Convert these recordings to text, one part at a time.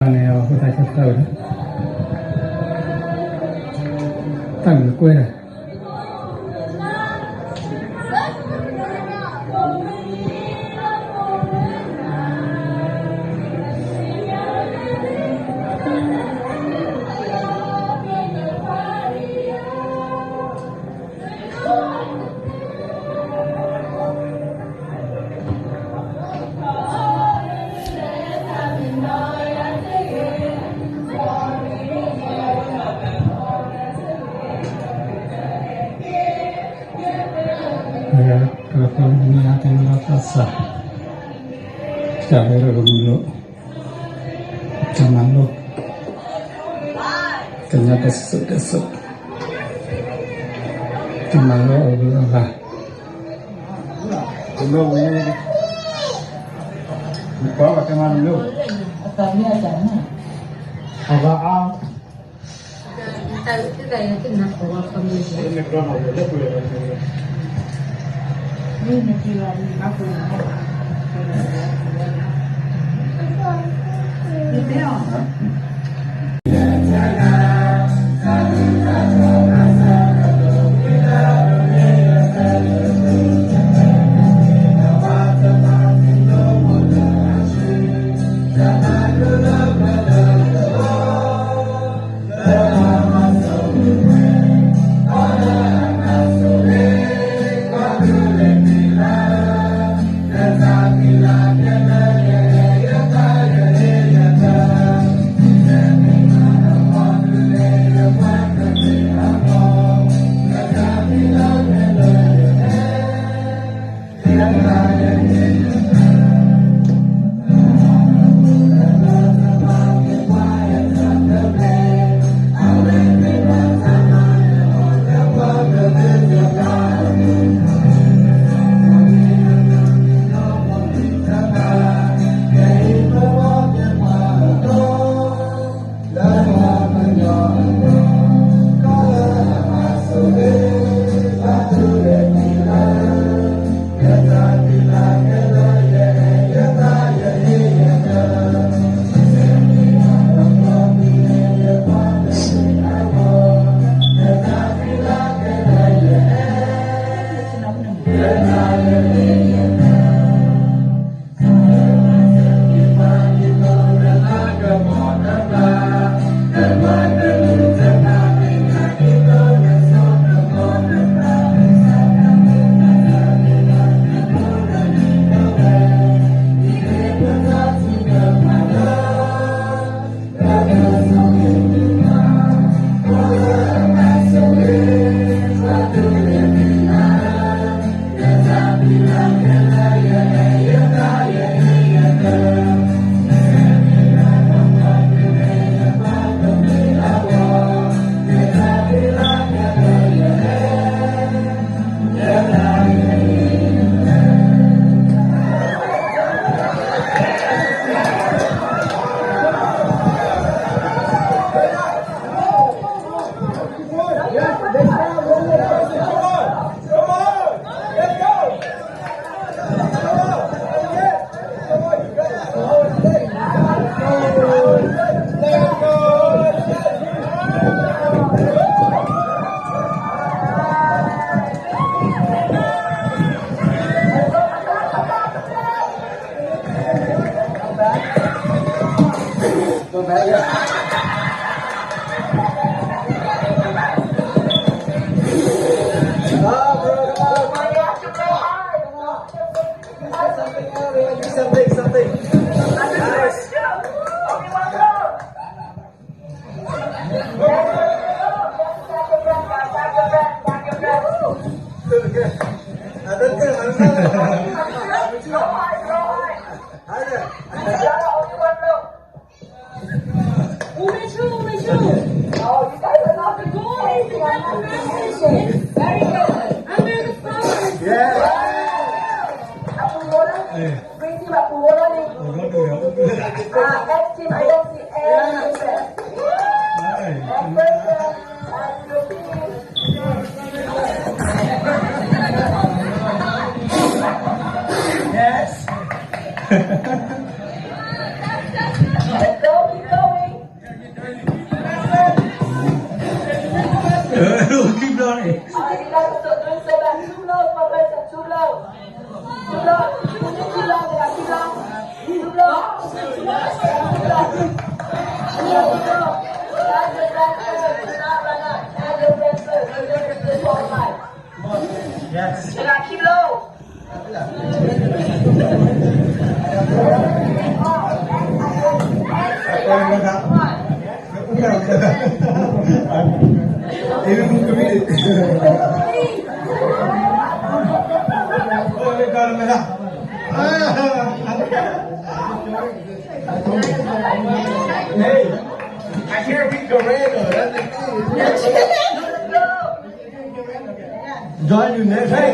န့ၣ် အဃိသတး ကသၢဝဲဒၣ် တၢ်ဂုာ်ကွဲၢ် တၢ်ဝဲဒၣ်ကမူလိၤ တၢ်မၤလိ ကညီတစိၤတစိၤ တၢ်မၤလိအဂုၤအဂၤ အဂၤအါ Very good. Under the flowers. Yeah. Yes. Yes. Keep low. Hey, I can't be correct. Join you next time.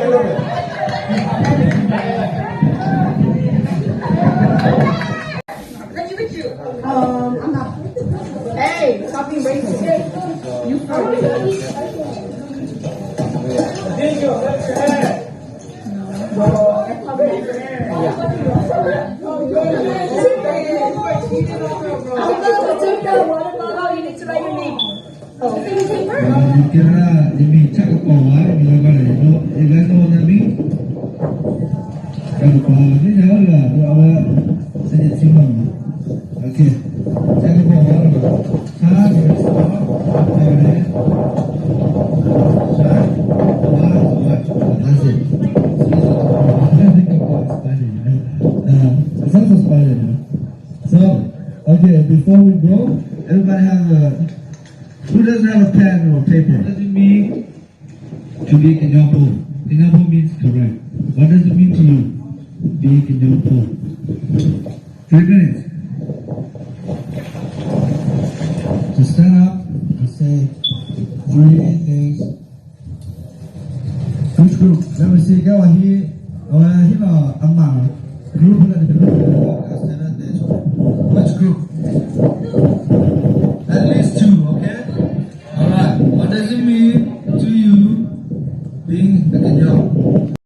Um, I'm not. Hey, something breaks today. You first. There you go. That's your hand. Take that water bottle. You need to write your name. Kena, yemi checkup ko wa, yemi lo kale, you guys know what that means? Checkup ko wa, ni ya la, wa, wa, se ni chima. Okay. Checkup ko wa, wa. Cha, wa, wa, wa. Cha, wa, wa. That's it. Uh, it's also Spanish, you know? So, okay, before we go, everybody have a Who doesn't have a pen or paper? What does it mean to be Kenyompo? Kenyompo means correct. What does it mean to you? Be Kenyompo. Three minutes. To stand up and say three things. Which group? Let me see. Go ahead. Go ahead. Group